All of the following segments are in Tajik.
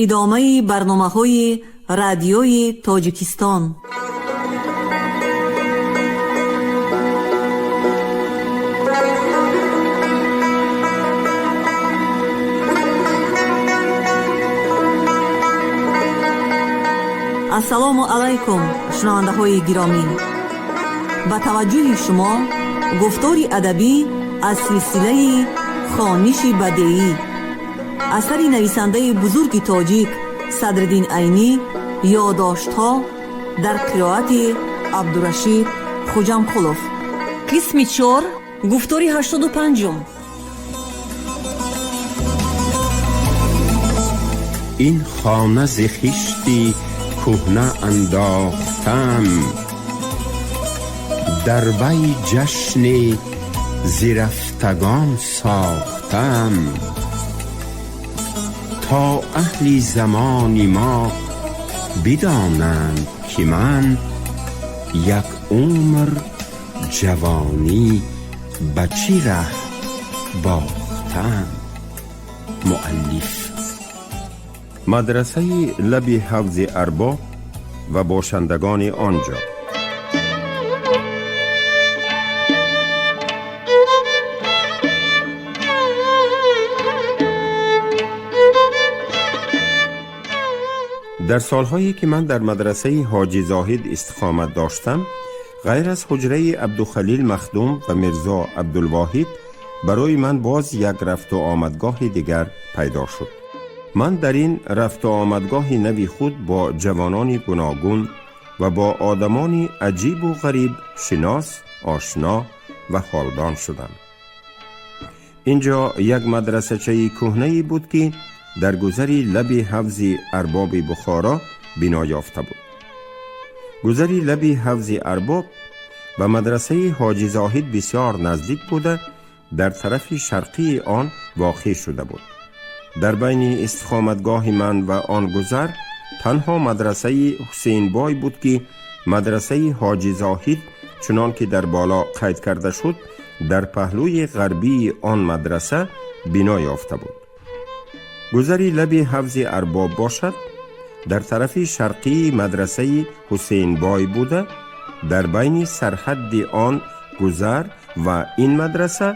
Идомаи барномаҳои Радиои Тоҷикистон. Ассалому алайкум, шунавандаҳои гиромӣ! Ба таваҷҷӯҳи шумо гуфтори адабӣ аз силсилаи «Хониши бадеӣ», асари нависандаи бузурги тоҷик Садриддин Айнӣ, «Ёдоштҳо», дар қироати Абдурашид Хуҷамқулов, қисми чор, гуфтори 85-ум. Ин хона зи хишти кӯҳна андохтам, дар вай ҷашни зи рафтагон сохтам, то аҳли замони мо бидонанд, ки ман як умр ҷавонӣ ба чӣ раҳ бохтам. Муаллиф. Мадрасаи лаби ҳавзи Арбоб ва бошандагони он ҷо. Дар солҳое ки ман дар мадрасаи Ҳоҷи Зоҳид истиқомат доштам, ғайр аз ҳуҷраи Абдухалил Махдум ва Мирзо Абдулвоҳид, барои ман боз як рафту омадгоҳи дигар пайдо шуд. Ман дар ин рафту омадгоҳи нави худ бо ҷавонони гуногун ва бо одамони аҷибу ғариб шинос, ошно ва ҳолдон шудам. Ин ҷо як мадрасачаи кӯҳнае буд, ки дар гузари лаби ҳавзи Арбоби Бухоро бино ёфта буд. Гузари лаби ҳавзи Арбоб ба мадрасаи Ҳоҷи Зоҳид бисёр наздик буда, дар тарафи шарқии он воқеъ шуда буд. Дар байни истиқоматгоҳи ман ва он гузар танҳо мадрасаи Ҳусейнбой буд, ки мадрасаи Ҳоҷи Зоҳид, чунон ки дар боло қайд карда шуд, дар паҳлӯи ғарбии он мадраса бино ёфта буд. Гузари лаби ҳавзи Арбоб бошад, дар тарафи шарқии мадрасаи Ҳусейнбой буда, дар байни сарҳадди он гузар ва ин мадраса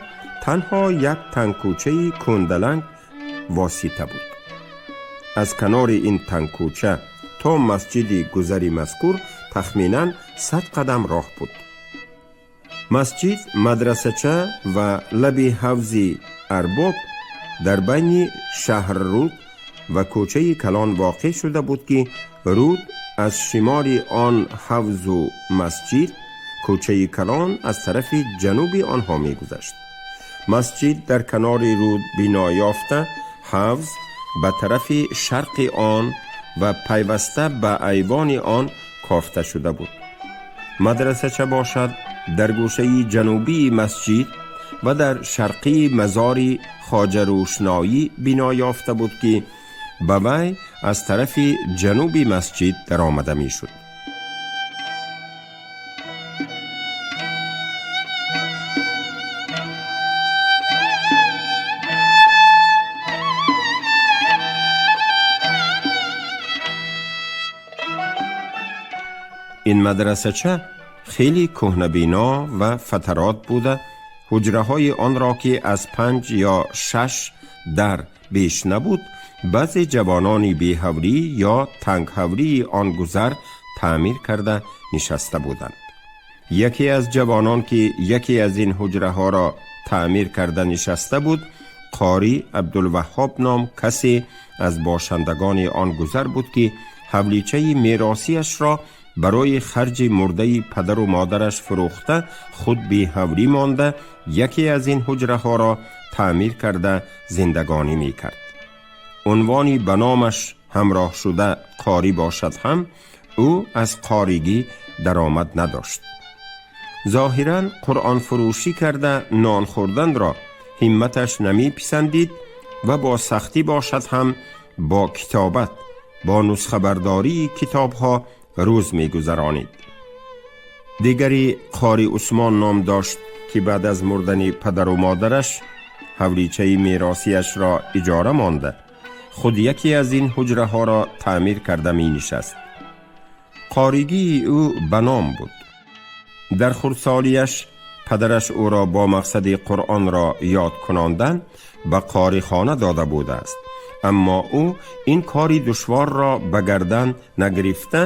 танҳо як тангкӯчаи кӯндаланг восита буд. Аз канори ин тангкӯча то масҷиди гузари мазкур тахминан 100 қадам роҳ буд. Масҷид, мадрасача ва лаби ҳавзи Арбоб дар байни Шаҳрруд ва кӯчаи калон воқеъ шуда буд, ки руд аз шимоли он ҳавзу масҷид, кӯчаи калон аз тарафи ҷануби онҳо мегузашт. Масҷид дар канори руд бино ёфта, ҳавз ба тарафи шарқи он ва пайваста ба айвони он кофта шуда буд. Мадрасача бошад, дар гӯшаи ҷанубии масҷид ва дар шарқии мазори Хоҷа Рӯшноӣ бино ёфта буд, ки ба вай аз тарафи ҷануби масҷид даромада мешуд. Ин мадрасача хеле кӯҳнабино ва фатарот буда, ҳуҷраҳои онро, ки аз панҷ ё шаш дар беш набуд, баъзе ҷавонони беҳавлӣ ё тангҳавлии он гузар таъмир карда нишаста буданд. Яке аз ҷавонон, ки яке аз ин ҳуҷраҳоро таъмир карда нишаста буд, Қорӣ Абдулваҳҳоб ном касе аз бошандагони он гузар буд, ки ҳавличаи меросиашро барои харҷи мурдаи падару модараш фурӯхта, худ беҳавлӣ монда, яке аз ин ҳуҷраҳоро таъмир карда зиндагонӣ мекард. Унвони ба номаш ҳамроҳ шуда қорӣ бошад ҳам, ӯ аз қоригӣ даромад надошт. Зоҳиран қуръонфурӯшӣ карда нон хӯрданро ҳимматаш намеписандид ва бо сахтӣ бошад ҳам бо китобат, бо нусхабардории китобҳо рӯз мегузаронид. Дигари Қори Усмон ном дошт, ки баъд аз мурдани падару модараш ҳавличаи меросиашро иҷора монда, худ яке аз ин ҳуҷраҳоро таъмир карда менишаст. Қоригии ӯ ба ном буд. Дар хурдсолиаш падараш ӯро бо мақсади Қуръонро ёд кунондан ба қорихона дода будааст, аммо ӯ ин кори душворро ба гардан нагирифта,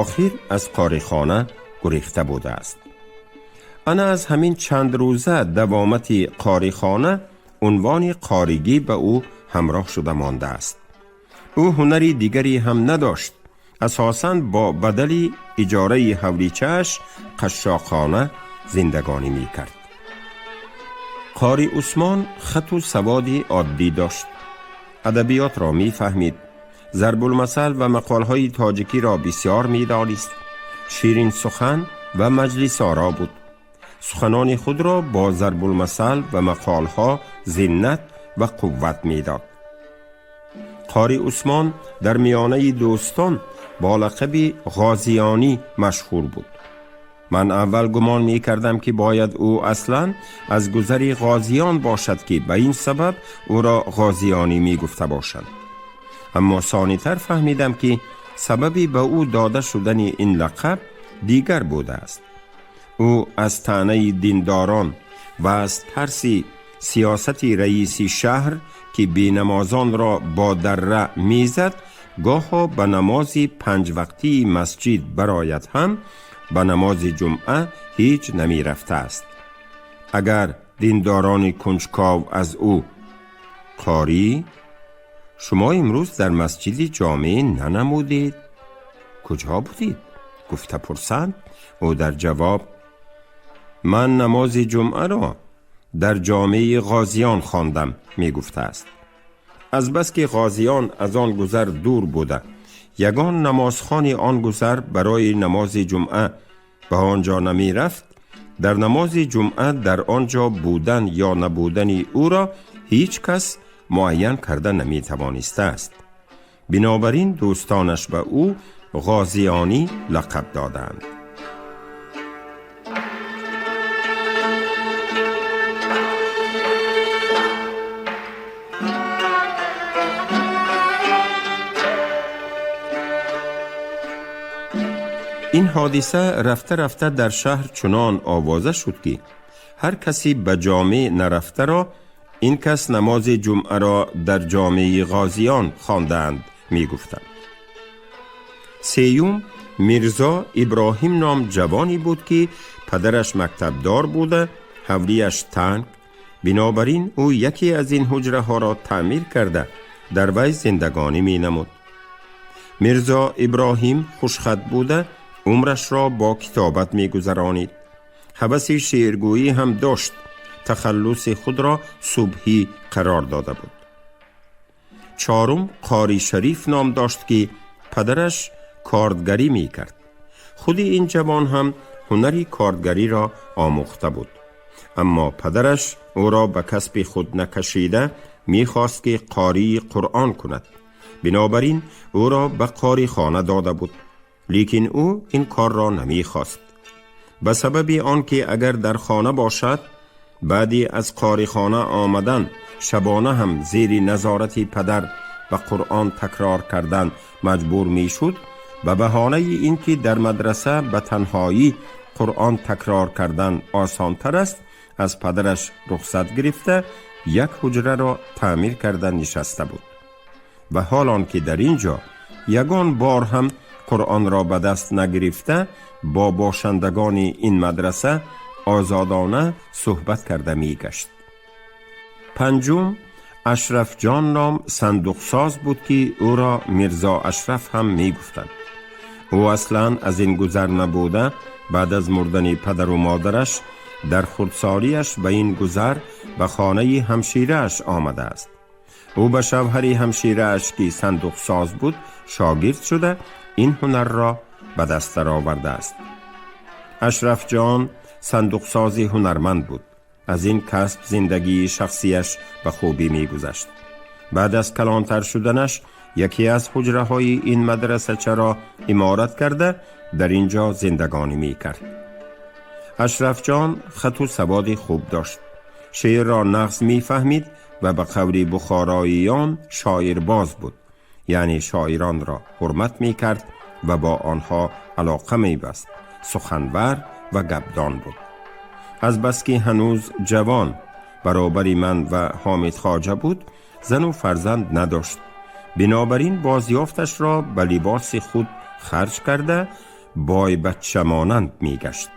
охир аз қорихона гурехта будааст. Ана аз ҳамин чанд рӯза давомати қорихона унвони қоригӣ ба ӯ ҳамроҳ шуда мондааст. Ӯ ҳунари дигаре ҳам надошт. Асосан бо бадали иҷораи ҳавличааш қашшоқона зиндагонӣ мекард. Қори Усмон хату саводи оддӣ дошт, адабиётро мефаҳмид, зарбулмасал ва мақолҳои тоҷикиро бисёр медонист, ширинсухан ва маҷлисоро буд. Суханони худро бо зарбулмасал ва мақолҳо зиннат ва қувват медод. Қори Усмон дар миёнаи дӯстон бо лақаби Ғозиёнӣ машҳур буд. Ман аввал гумон мекардам, ки бояд ӯ аслан аз гузари Ғозиён бошад, ки ба ин сабаб ӯро Ғозиёнӣ мегуфта бошанд. Аммо сонитар фаҳмидам, ки сабаби ба ӯ дода шудани ин лақаб дигар будааст. Ӯ аз таънаи диндорон ва аз тарси сиёсати раиси шаҳр, ки бенамозонро бо дарра мезад, гоҳо ба намози панҷвақтии масҷид барояд ҳам, ба намози ҷумъа ҳеҷ намерафтааст. Агар диндорони кунҷков аз ӯ: «Қорӣ, шумо имрӯз дар масҷиди ҷомеъ нанамудед, куҷо будед?» гуфта пурсанд, ӯ дар ҷавоб: «Ман намози ҷумъаро дар ҷомеи Ғозиён хондам» мегуфтааст. Азбаски Ғозиён аз он гузар дур буда, ягон намозхони он гузар барои намози ҷумъа ба он ҷо намерафт, дар намози ҷумъа дар он ҷо будан ё набудани ӯро ҳеҷ кас муайян карда наметавонистааст. Бинобар ин дӯстонаш ба ӯ Ғозиёнӣ лақаб доданд. Ин ҳодиса рафта рафта дар шаҳр чунон овоза шуд, ки ҳар касе ба ҷомеъ нарафтаро ин кас намози ҷумъаро дар ҷомеи Ғозиён хондаанд мегуфтанд. Сеюм Мирзо Иброҳим ном ҷавоне буд, ки падараш мактабдор буда, ҳавлиаш танг. Бинобар ин ӯ яке аз ин ҳуҷраҳоро таъмир карда, дар вай зиндагонӣ менамуд. Мирзо Иброҳим хушхат буда, умрашро бо китобат мегузаронид. Ҳаваси шеъргӯӣ ҳам дошт. Тахаллуси худро Субҳӣ қарор дода буд. Чорум Қори Шариф ном дошт, ки падараш кордгарӣ мекард. Худи ин ҷавон ҳам ҳунари кордгариро омӯхта буд, аммо падараш ӯро ба касби худ накашида, мехост, ки қории Қуръон кунад. Бинобар ин ӯро ба қорихона дода буд, лекин ӯ ин корро намехост, ба сабаби он ки агар дар хона бошад, баъди аз қорихона омадан шабона ҳам зери назорати падар ба Қуръон такрор кардан маҷбур мешуд. Ба баҳонаи ин ки дар мадраса ба танҳоӣ Қуръон такрор кардан осонтар аст, аз падараш рухсат гирифта, як ҳуҷраро таъмир карда нишаста буд. Ва ҳол он ки дар ин ҷо ягон бор ҳам Қуръонро ба даст нагирифта, бо бошандагони ин мадраса озодона суҳбат карда мегашт. Панҷум Ашрафҷон ном сандуқсоз буд, ки ӯро Мирзо Ашраф ҳам мегуфтанд. Ӯ аслан аз ин гузар набуда, баъд аз мурдани падару модараш дар хурдсолиаш ба ин гузар ба хонаи ҳамширааш омадааст. Ӯ ба шавҳари ҳамширааш, ки сандуқсоз буд, шогирд шуда, ин ҳунарро ба даст даровардааст. Ашрафҷон сандуқсози ҳунарманд буд. Аз ин касб зиндагии шахсияш ба хубӣ мегузашт. Баъд аз калонтар шуданаш яке аз ҳуҷраҳои ин мадрасачаро иморат карда, дар ин ҷо зиндагонӣ мекард. Ашрафҷон хату саводи хуб дошт, шеърро нағз мефаҳмид. و به قول بخاراییان شاعرباز بود، یعنی شاعران را حرمت می کرد و با آنها علاقه می بست، سخنور و گپدان بود. از بس که هنوز جوان برابر من و حامد خواجه بود، زن و فرزند نداشت. بنابراین بازیافتش را به لباس خود خرج کرده بای بچه مانند می گشت.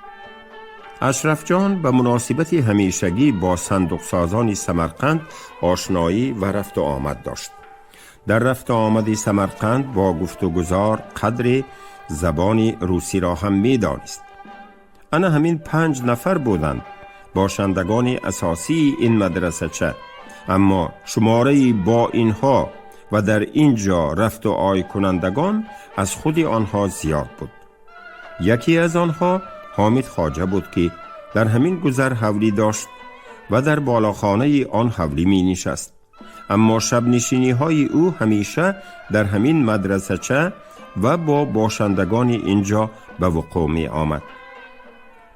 اشرف جان به مناسبت همیشگی با صندوق سازان سمرقند آشنایی و رفت و آمد داشت. در رفت و آمد سمرقند با گفت و گزار قدر زبان روسی را هم می دانست. انا همین 5 نفر بودند باشندگان اساسی این مدرسه چه، اما شماره با اینها و در اینجا رفت و آی کنندگان از خود آنها زیاد بود. یکی از آنها حامد خواجه بود که در همین گذر حولی داشت و در بالاخانه آن حولی می نشست. اما شب نشینی های او همیشه در همین مدرسه چه و با باشندگان اینجا به وقوع می آمد.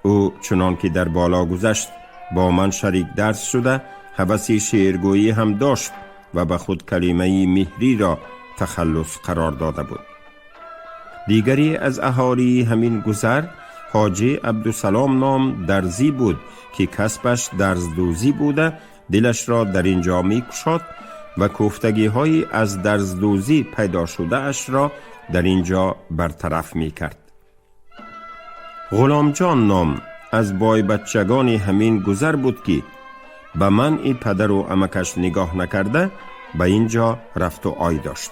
او چنان که در بالا گذشت با من شریک درس شده، هوس شعرگویی هم داشت و به خود کلمه مهری را تخلص قرار داده بود. دیگری از اهالی همین گذر حاجی عبدالسلام نام درزی بود که کسبش درزدوزی بوده، دلش را در اینجا می کشاد و کوفتگی های از درزدوزی پیدا شده اش را در اینجا برطرف می کرد. غلام جان نام از بای بچگان همین گذر بود که به منع پدر و عمکش نگاه نکرده به اینجا رفت و آی داشت.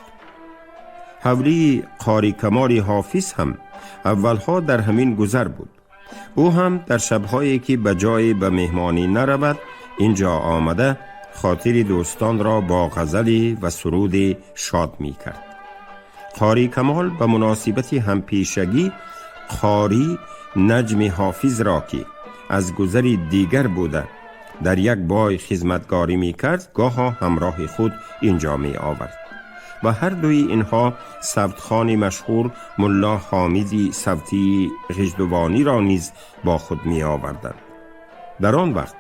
حولی قاری کمال حافظ هم اولها در همین گذر بود. او هم در شبهایی که به جای به مهمانی نرود اینجا آمده خاطر دوستان را با غزلی و سرود شاد می کرد. قاری کمال به مناسبت همپیشگی قاری نجم حافظ را که از گذر دیگر بوده در یک بای خدمتگاری می کرد، گاها همراه خود اینجا می آورد و هر دوی اینها صوتخوان مشهور ملا حامدی صوتی غجدوانی را نیز با خود می آوردند. در آن وقت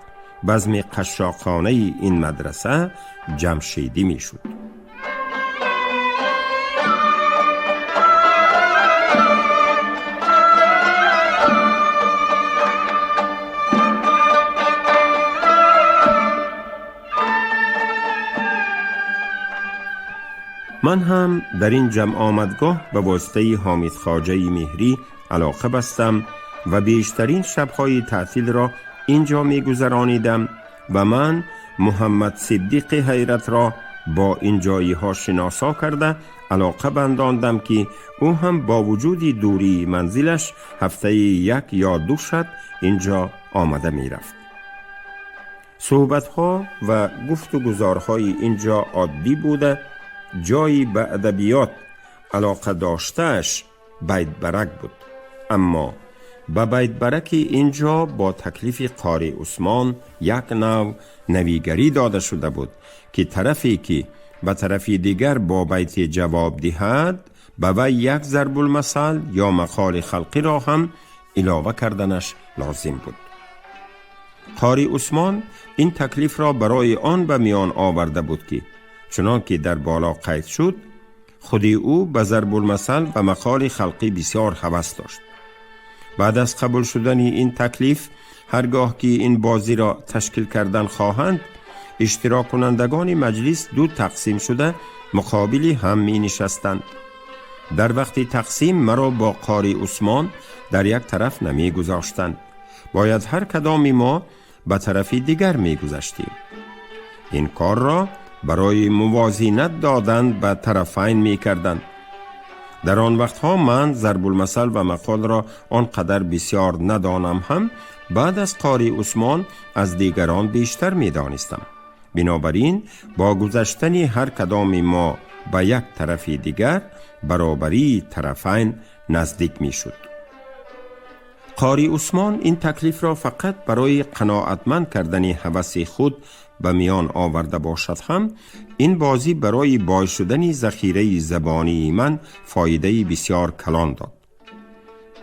بزم قشاقانه این مدرسه جمشیدی می شد. من هم در این جمع آمدگاه به واسطه حامد خواجه مهری علاقه بستم و بیشترین شبهای تعطیل را اینجا می گذرانیدم و من محمد صدیق حیرت را با این جایی ها شناسا کرده علاقه بنداندم که او هم با وجود دوری منزلش هفته 1 یا 2 شب اینجا آمده می رفت. صحبت ها و گفت و گزارهای اینجا عادی بوده، جایی به ادبیات علاقه داشتهش بیت برک بود، اما به بیت برک اینجا با تکلیف قاری عثمان یک نوع نویگری داده شده بود که طرفی که به طرف دیگر با بیت جواب دهد به وی یک ضرب المثل یا مقال خلقی را هم علاوه کردنش لازم بود. قاری عثمان این تکلیف را برای آن به میان آورده بود که چنان که در بالا قید شد، خودی او به ضرب المثل و مقال خلقی بسیار هوس داشت. بعد از قبول شدن این تکلیف، هرگاه که این بازی را تشکیل کردن خواهند، اشتراک کنندگان مجلس 2 تقسیم شده مقابل هم می نشستند. در وقت تقسیم مرا با قاری عثمان در یک طرف نمی گذاشتند. باید هر کدام ما به طرف دیگر می گذاشتیم. این کار را برای موازینت دادن به طرفین می کردند. در آن وقتها من ضرب المثل و مقال را آنقدر بسیار ندانم هم بعد از قاری عثمان از دیگران بیشتر می دانستم. بنابراین با گذشتن هر کدام ما به یک طرف دیگر برابری طرفین نزدیک می شد. قاری عثمان این تکلیف را فقط برای قناعتمند کردن هوس خود به میان آورده باشد هم، این بازی برای بای شدن ذخیره زبانی من فایده بسیار کلان داد.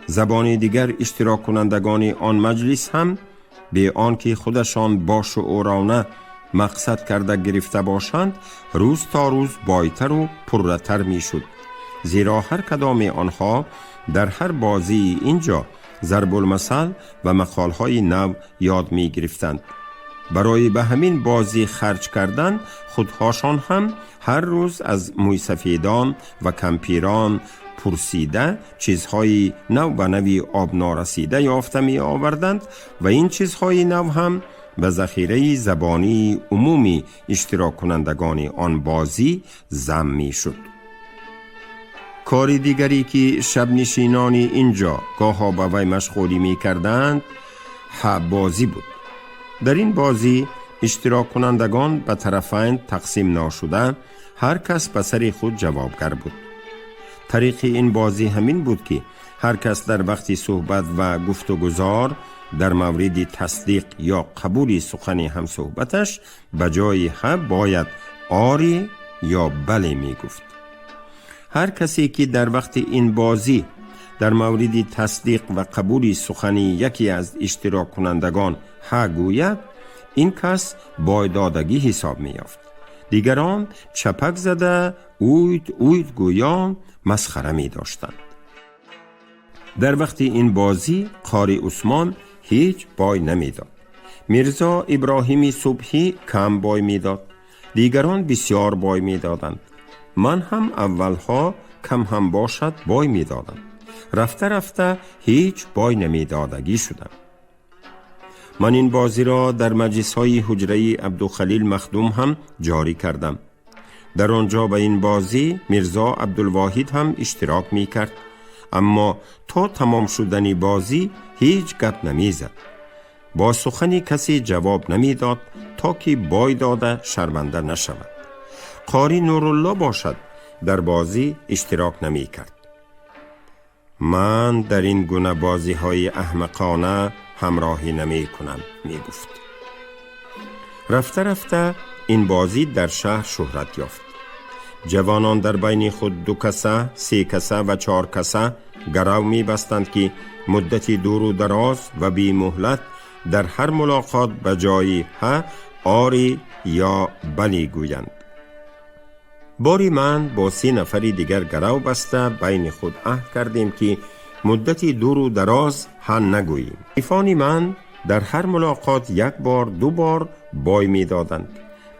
زبان دیگر اشتراک کنندگان آن مجلس هم به آنکه خودشان با شعورانه мақсад карда гирифта бошанд, рӯз то рӯз бойтару пурратар мешуд, зеро ҳар кадоми онҳо дар ҳар бозии инҷо зарбулмасал ва мақолҳои нав ёд мегирифтанд. Барои ба ҳамин бозӣ харҷ кардан худҳошон ҳам ҳар рӯз аз мӯйсафедон ва кампирон пурсида чизҳои нав ба нави обнорасида ёфта меоварданд ва ин чизҳои нав ҳам ба захираи забонии умуми иштироккунандагони он бозӣ зам мешуд. Кори дигаре ки шабнишинони инҷо гоҳо ба вай машғулӣ мекарданд, ҳабозӣ буд. Дар ин бозӣ иштироккунандагон ба тарафайн тақсим нашуда, ҳар кас ба сари худ ҷавобгар буд. Тариқи ин бозӣ ҳамин буд, ки ҳар кас дар вақти суҳбат ва гуфтугузор дар мавриди тасдиқ ё қабули сухани ҳамсуҳбаташ ба ҷои ҳа бояд ори ё бале мегуфт. Ҳар касе ки дар вақти ин бозӣ дар мавриди тасдиқ ва қабули сухани яке аз иштироккунандагон ҳа гӯяд, ин кас бойдодагӣ ҳисоб меёфт. Дигарон чапак зада, уйд уйд гӯён масхара медоштанд. Дар вақти ин бозӣ қори Усмон ҳеҷ бой намедод. Мирзо Иброҳими Субҳӣ кам бой медод, дигарон бисёр бой медоданд. Ман ҳам аввалҳо кам ҳам бошад бой медодам. Рафта рафта ҳеҷ бой намедодагӣ шудам. Ман ин бозиро дар маҷлисҳои ҳуҷраи Абдухалил Махдум ҳам ҷорӣ кардам. Дар он ҷо ба ин бозӣ Мирзо Абдулвоҳид ҳам иштирок мекард, аммо то тамом шудани бозӣ ҳеҷ гап намезад, бо сухани касе ҷавоб намедод, то ки бой дода шарманда нашавад. Қори Нурулло бошад, дар бозӣ иштирок намекард. Ман дар ин гуна бозиҳои аҳмақона ҳамроҳӣ намекунам, мегуфт. Рафта рафта ин бозӣ дар шаҳр шӯҳрат ёфт. Ҷавонон дар байни худ ду каса, се каса ва чор каса гарав мебастанд, ки муддати дуру дароз ва бемуҳлат дар ҳар мулоқот ба ҷои ҳа ори ё бале гӯянд. Бори ман бо се нафари дигар гарав баста, байни худ аҳд кардем, ки муддати дуру дароз ҳа нагӯем. Ҳарифони ман дар ҳар мулоқот як бор, ду бор бой медоданд,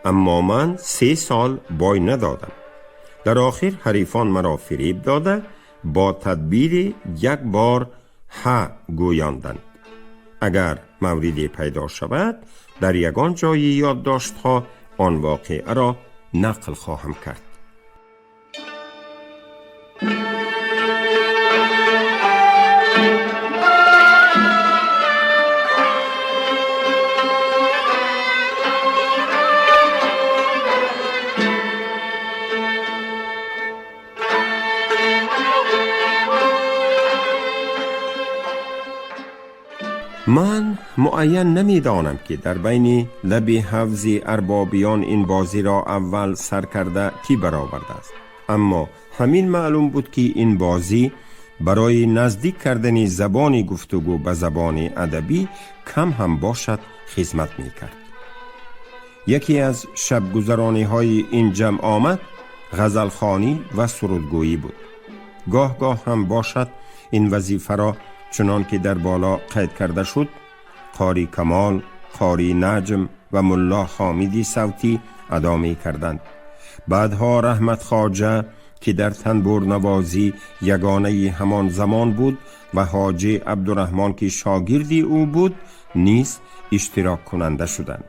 аммо ман 3 сол бой надодам. Дар охир ҳарифон маро фиреб дода, бо тадбири як бор ҳа гӯёнданд. Агар мавриде пайдо шавад, дар ягон ҷои ёддоштҳо он воқеаро нақл хоҳам кард. Ман муайян намедонам, ки дар байни лаби ҳавзи арбобиён ин бозиро аввал сар карда кӣ баровардааст, аммо ҳамин маълум буд, ки ин бозӣ барои наздик кардани забони гуфтугӯ ба забони адабӣ кам ҳам бошад хизмат мекард. Яке аз шабгузарониҳои ин ҷамъомад ғазалхонӣ ва сурудгӯӣ буд. Гоҳ гоҳ ҳам бошад, ин вазифаро, чунон ки дар боло қайд карда шуд, қори Камол, қори Наҷм ва мулло Ҳомиди Савтӣ адо мекарданд. Баъдҳо Раҳмат Хоҷа, ки дар танбурнавозӣ ягонаи ҳамон замон буд, ва ҳоҷӣ Абдураҳмон, ки шогирди ӯ буд, низ иштироккунанда шуданд.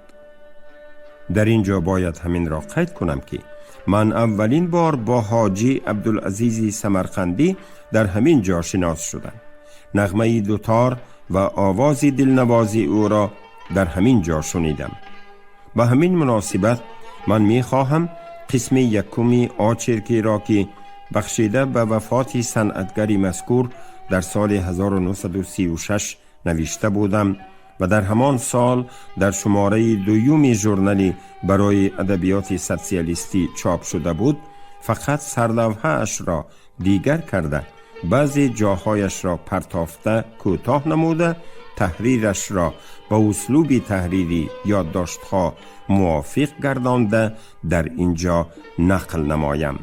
Дар ин ҷо бояд ҳаминро қайд кунам, ки ман аввалин бор бо ҳоҷӣ Абдулазизи Самарқандӣ дар ҳамин ҷо шинос шудам. Нағмаи дутор ва овози дилнавози ӯро дар ҳамин ҷо шунидам. Ба ҳамин муносибат ман мехоҳам қисми якуми очеркеро, ки бахшида ба вафоти санъатгари мазкур дар соли 1936 навишта будам ва дар ҳамон сол дар шумораи дуюми журнали барои адабиёти социалистӣ чоп шуда буд, фақат сарлавҳаашро дигар карда, баъзе ҷоҳояшро партофта, кӯтоҳ намуда, таҳрираш ро ба услуби таҳрири ёддоштҳо мувофиқ гардонда дар ин ҷо нақл намоям.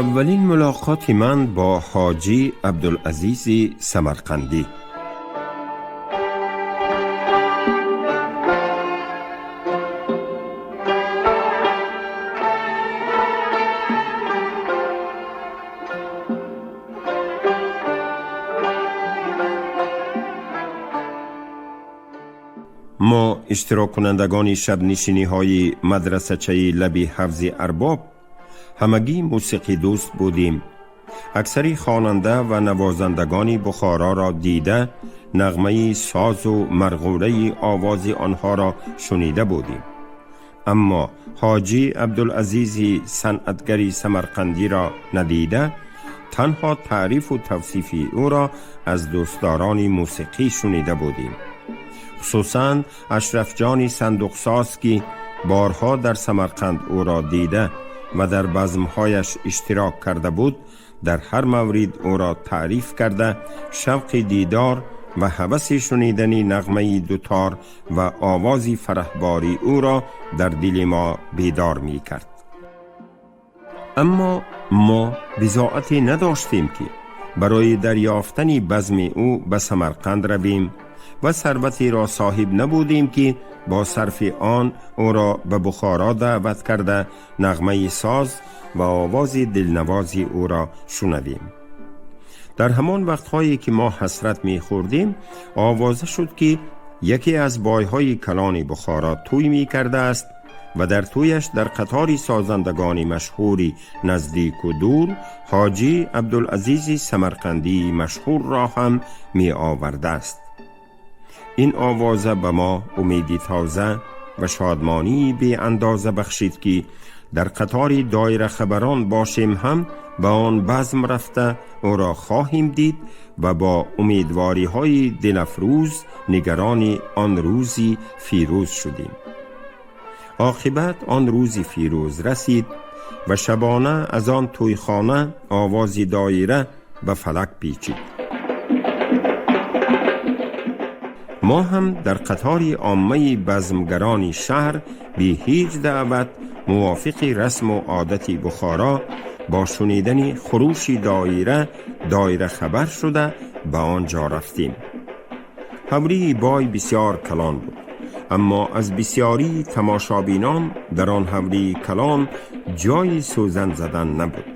Аввалин мулоқоти ман бо ҳоҷӣ Абдулазизи Самарқандӣ. Мо иштироккунандагони шабнишиниҳои мадрасачаи лаби ҳавзи Арбоб ҳамагӣ мусиқидӯст будем. Аксари хонанда ва навозандагони Бухороро дида, нағмаи созу марғураи овози онҳоро шунида будем. Аммо ҳоҷӣ Абдулазизи санъатгари самарқандиро надида, танҳо таърифу тавсифи ӯро аз дӯстдорони мусиқӣ шунида будем. Хусусан Ашрафҷони сандуқсоз, ки борҳо дар Самарқанд ӯро дида ва дар базмҳояш иштирок карда буд, дар ҳар маврид ӯро таъриф карда, шавқи дидор ва ҳаваси шунидани нағмаи дутор ва овози фараҳбори ӯро дар дили мо бедор мекард. Аммо мо бизоате надоштем, ки барои дарёфтани базми ӯ ба Самарқанд равем ва сарватеро соҳиб набудем, ки бо сарфи он ӯро ба Бухоро даъват карда, нағмаи соз ва овози дилнавози ӯро шунавем. Дар ҳамон вақтҳое ки мо ҳасрат мехӯрдем, овоза шуд, ки яке аз бойҳои калони Бухоро тӯй мекардааст ва дар тӯяш дар қатори созандагони машҳури наздику дур ҳоҷӣ Абдулазизи самарқандии машҳурро ҳам меовардааст. Ин овоза ба мо умеди тоза ва шодмонии беандоза бахшид, ки дар қатори доирахабарон бошем ҳам ба он базм рафта ӯро хоҳем дид ва бо умедвориҳои дилафрӯз нигарони он рӯзи фирӯз шудем. Оқибат он рӯзи фирӯз расид ва шабона аз он тӯйхона овози доира ба фалак печид. Мо ҳам дар қатори оммаи базмгарони шаҳр бе ҳеҷ даъват, мувофиқи расму одати Бухоро, бо шунидани хурӯши доира доира хабар шуда ба он ҷо рафтем. Ҳавлии бой бисёр калон буд, аммо аз бисёрии тамошобинон дар он ҳавлии калон ҷои сӯзан задан набуд.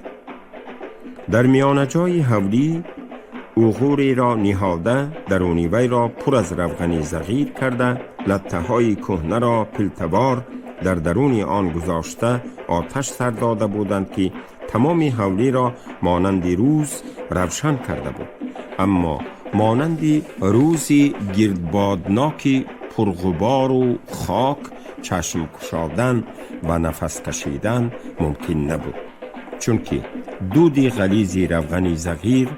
Дар миёнаҷои ҳавлӣ уғуреро ниҳода, даруни вайро пур аз равғани зағир карда, латтаҳои кӯҳнаро пилтавор дар даруни он гузошта, оташ сар дода буданд, ки тамоми ҳавлиро монанди рӯз равшан карда буд. Аммо монанди рӯзи гирдбодноки пурғубору хок чашм кушодан ва нафас кашидан мумкин набуд, чунки дуди ғализи равғани зағир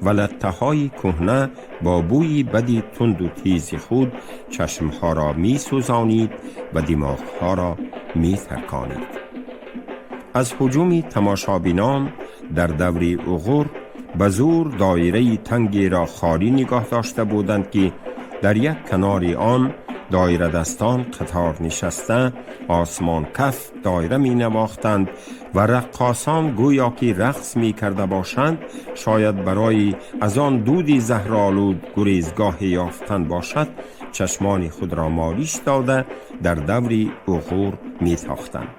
ва латтаҳои кӯҳна бо бӯи бади тунду тези худ чашмҳоро месӯзонид ва димоғҳоро метарконид. Аз ҳуҷуми тамошобинон дар даври уғур ба зӯр доираи тангеро холӣ нигоҳ дошта буданд, ки дар як канори он доирадастон қатор нишаста, осмонкаф доира менавохтанд ва раққосон гӯё ки рақс мекарда бошанд, шояд барои аз он дуди заҳролуд гурезгоҳе ёфтан бошад, чашмони худро молиш дода, дар даври уғур метохтанд.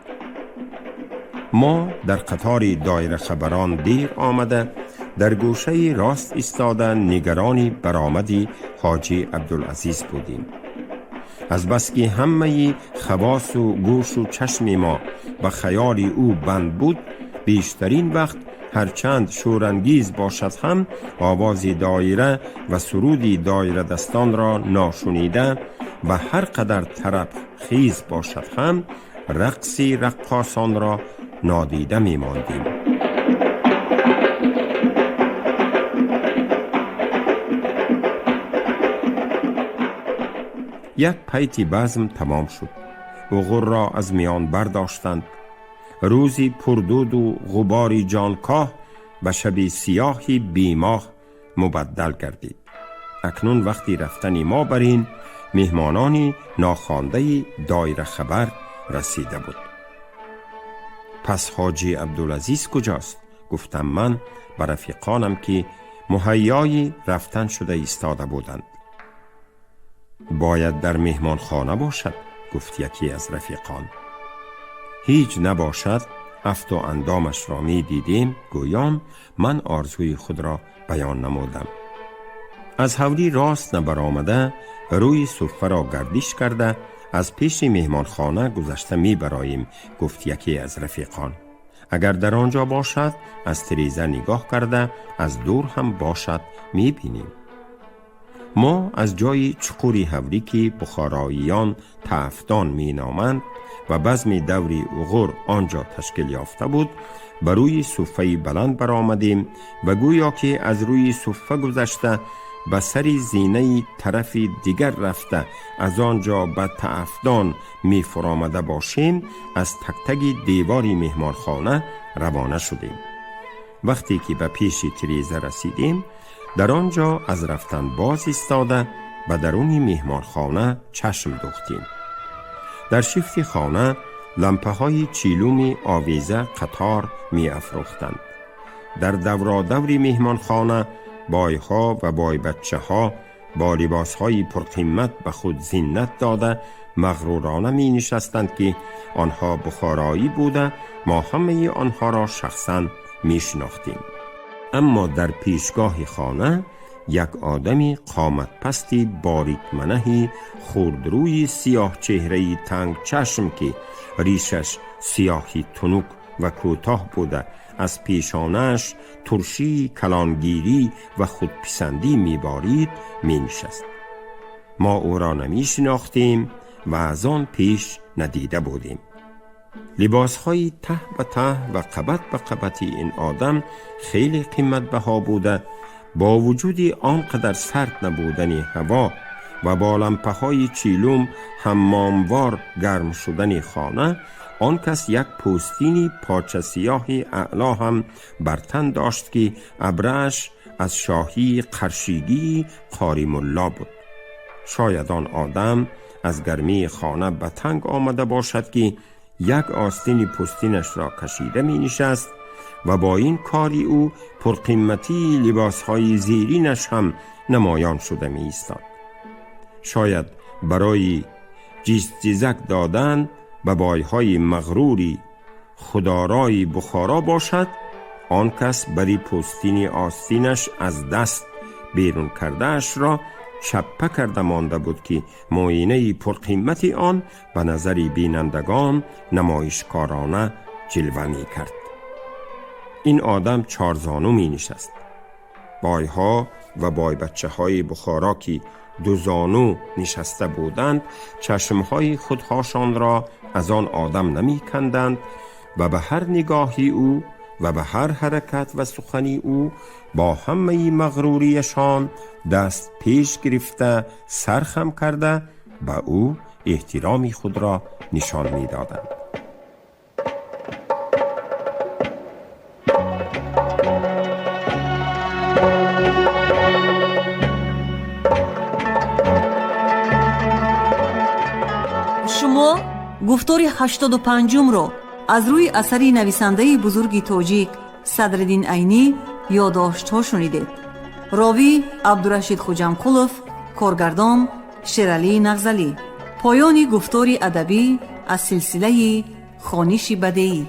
Мо дар қатори доирахабарон дер омада, дар гӯшаи рост истода, нигарони баромади ҳоҷӣ Абдулазиз будем. Азбаски ҳамаи хавосу гӯшу чашми мо ба хаёли ӯ банд буд, бештарин вақт, ҳарчанд шӯрангез бошад ҳам, овози доира ва суруди доирадастонро ношунида ва ҳар қадар тарабхез бошад ҳам, рақси раққосонро нодида мемондем. Як пайти базм тамом шуд. Уғур ро аз миён бардоштанд. Рӯзи пурдуду ғубори ҷонкоҳ ба шаби сиёҳи бемоҳ мубаддал гардид. Акнун вақти рафтани мо бар ин меҳмонони нохондаи доирахабар расида буд. Пас ҳоҷи Абдулазиз куҷост? Гуфтам ман ба рафиқонам, ки муҳайёи рафтан шуда истода буданд. Бояд дар меҳмонхона бошад, гуфт яке аз рафиқон. Ҳеҷ набошад, афту андомашро медидем, гӯён ман орзуи худро баён намудам. Аз ҳавлӣ рост набаромада, рӯи суффаро гардиш карда, аз пеши меҳмонхона гузашта мебароем, гуфт яке аз рафиқон. Агар дар он ҷо бошад, аз тиреза нигоҳ карда, аз дур ҳам бошад, мебинем. Мо аз ҷои чуқури ҳавлӣ, ки бухороиён тафдон меноманд ва базми даври уғур он ҷо ташкил ёфта буд, ба рӯи суффаи баланд баромадем ва гӯё ки аз рӯи суффа гузашта, ба сари зинаи тарафи дигар рафта, аз он ҷо ба тафдон мефуромада бошем, аз тактаги девори меҳмонхона равона шудем. Вақте ки ба пеши тиреза расидем, дар он ҷо аз рафтан боз истода, ба даруни меҳмонхона чашм духтем. Дар шифти хона лампаҳои чилуми овеза қатор меафрӯхтанд. Дар давродаври меҳмонхона бойҳо ва бойбаччаҳо бо либосҳои пурқимат ба худ зинат дода, мағрурона менишастанд, ки онҳо бухороӣ буда, мо ҳамаи онҳоро шахсан мешинохтем. Аммо дар пешгоҳи хона як одами қоматпасти борикманаҳи хурдрӯи сиёҳчеҳраи тангчашм, ки ришаш сиёҳи тунук ва кӯтоҳ буда, аз пешонааш туршии калонгирӣ ва худписандӣ меборид, менишаст. Мо ӯро намешинохтем ва аз он пеш надида будем. Либосҳои таҳ ба таҳ ва қабат ба қабати ин одам хеле қиматбаҳо буда, бо вуҷуди он қадар сард набудани ҳаво ва бо лампаҳои чилум ҳаммомвор гарм шудани хона, он кас як пӯстини почасиёҳи аъло ҳам бар тан дошт, ки абрааш аз шоҳии қаршигии Қоримулло буд. Шояд он одам аз гармии хона ба танг омада бошад, ки як остини пӯстинашро кашида менишаст ва бо ин кори ӯ пурқиматии либосҳои зеринаш ҳам намоён шуда меистод. Шояд барои ҷизҷизак додан ба бойҳои мағрури худорои Бухоро бошад, он кас бари пӯстини остинаш аз даст берун кардаашро чаппа карда монда буд, ки муоинаи пурқимати он ба назари бинандагон намоишкорона ҷилва мекард. Ин одам чорзону менишаст. Бойҳо ва бойбачаҳои Бухоро, ки дузону нишаста буданд, чашмҳои худҳошонро аз он одам намеканданд ва ба ҳар нигоҳи ӯ ва ба ҳар ҳаракат ва сухани ӯ бо ҳамаи мағруриашон даст пеш гирифта, сархам карда, ба ӯ эҳтироми худро нишон медоданд. Шумо гуфтори 85-умро аз рӯи асари нависандаи бузурги тоҷик Садриддин Айнӣ «Ёдоштҳо» шунидед. Ровӣ Абдурашид Хуҷамқулов, коргардон Шералӣ Нағзалӣ. Поёни гуфтори адабӣ аз силсилаи «Хониши бадеӣ».